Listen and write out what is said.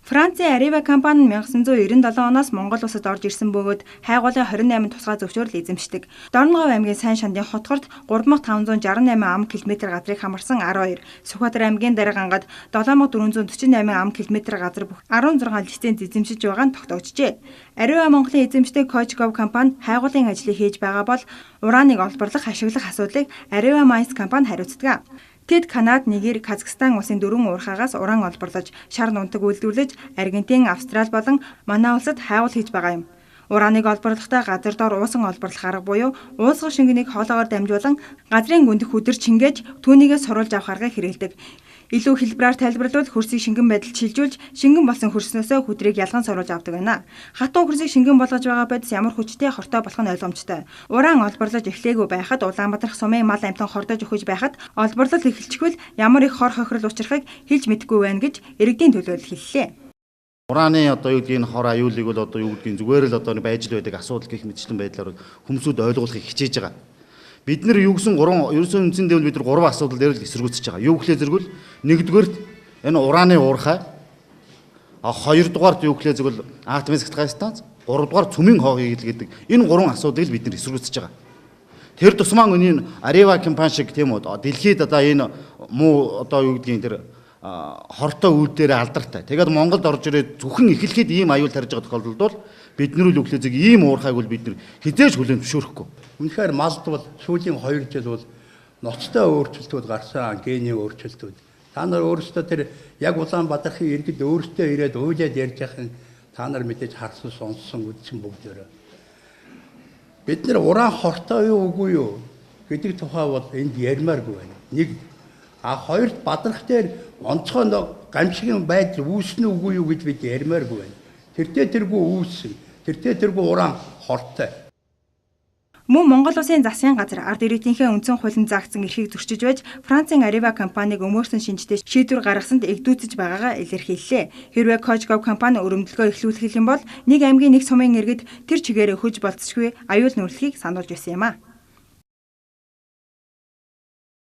Францын Areva компани нь 1997 оноос Монгол улсад орж ирсэн бөгөөд хайгуулын 28 тусгай зөвшөөрөл эзэмшдэг. Дорногов аймгийн Сайн шандын хотгорт 3568 ам километр газрыг хамарсан 12, Сүхбаатар аймгийн Даргангад 7448 ам километр газар бүх 16 лиценз эзэмшиж байгаа нь тогтоогджээ. Areva Монголын эзэмшдэг Кожгов компани хайгуулын ажлыг хийж байгаа бол ураныг олборлох, ашиглах асуудлыг Areva Mines компани хариуцдаг. Тэд Канад, Нигер, Казахстан улсын дөрвөн уурхаагаас уран олборлож, шар нунтаг үйлдвэрлэж, Аргентин, Австрали болон манай улсад хайгуул хийж байгаа юм. Ураныг олборлохдоо газар дор уусан олборлох арга буюу уусгах шингэнийг хоолоогоор дамжуулан газрын гүндэх хүдэр чингээж түүнийгээ суруулж авах аргыг хэрэглэдэг. Илүү хэлбэрээр тайлбарлавал хөрсийг шингэн байдалд шилжүүлж, шингэн болсон хөрснөөсөө хүдрийг ялган соруулж авдаг байна. Хатуу хөрсийг шингэн болгож байгаа бодис ямар хүчтэй хортой болох нь ойлгомжтой. Уран олборлож эхлээгүй байхад Улаанбаатарх сумын мал амьтан хордож өхөж байхад олборлол эхэлчихвэл ямар их хор хохирол учрахыг хэлж мэдэхгүй байна гэж иргэдийн төлөөлөл хэллээ. Ураны одоо юу гэдгийг хор аюулыг бол одоо юу гэдгийг зүгээр л одоо байж л байдаг асуудал гэх мэтчлэн байдлаар хүмүүсүүд ойлгуулахыг хичээж байгаа. Бид нэр юу гэсэн гурван ерөөсөн үндсэн дэвэл бид нар гурван асуудал дээр л эсэргүүцэж байгаа. Юу гэхлээр зэрэгвэл нэгдүгээрт энэ ураны уурхай, хоёрдугаарт юу гэхлээр зэрэгвэл атомын сахилгын станц, гуравдугаар цөмийн хоо хийгэл гэдэг энэ гурван асуудлыг бид нар эсэргүүцэж байгаа. Тэр тусмаа энэ Areva компани шиг тийм үү дэлхийд одоо энэ муу одоо юу гэдгийг тэр хортой үйлдэлээр алдартай. Тэгээд Монголд орж ирээд зөвхөн эхлэхэд ийм аюул тарж байгаа тохиолдолд бол бид нар үл өглөө зэг ийм уурхайг бол бид нар хизээж хүлээн зөвшөөрөхгүй. Үнэхээр малд бол сүүлийн 2 жил бол ноцтой өөрчлөлтүүд гарсан, генийн өөрчлөлтүүд. Та нар өөрсдөө тэр яг Улаанбаатарын иргэд өөрсдөө ирээд уйлаад ярьж байхын та нар мэдээж харсан, сонссон, үзсэн бүгдээрээ. Бид нар уран хортой юу үгүй юу гэдэг тухай бол энд ярмааргүй байна. Нэг а хоёрт бадрах дээр онцгой гамшигын байдал үүснэ үгүй юу гэж бид ярмааргүй байна. Тэртээ тэргүй үүссэн. Тэртээ тэргүй уран хортой. Мөн Монгол улсын засгийн газар ард иргэдийнхээ үндсэн хуулинд заагдсан эрхийг зөрчиж байж Францын Areva компаниг өмөөрсөн шинжтэй шийдвэр гаргасанд эгдүүцэж байгаагаа илэрхийллээ. Хэрвээ Кожгов компани өрөмдлөгөө эхлүүлэх юм бол нэг аймгийн нэг сумын иргэд тэр чигээр өхөж болцсогүй аюул нүрлэхийг сануулж байсан юм а.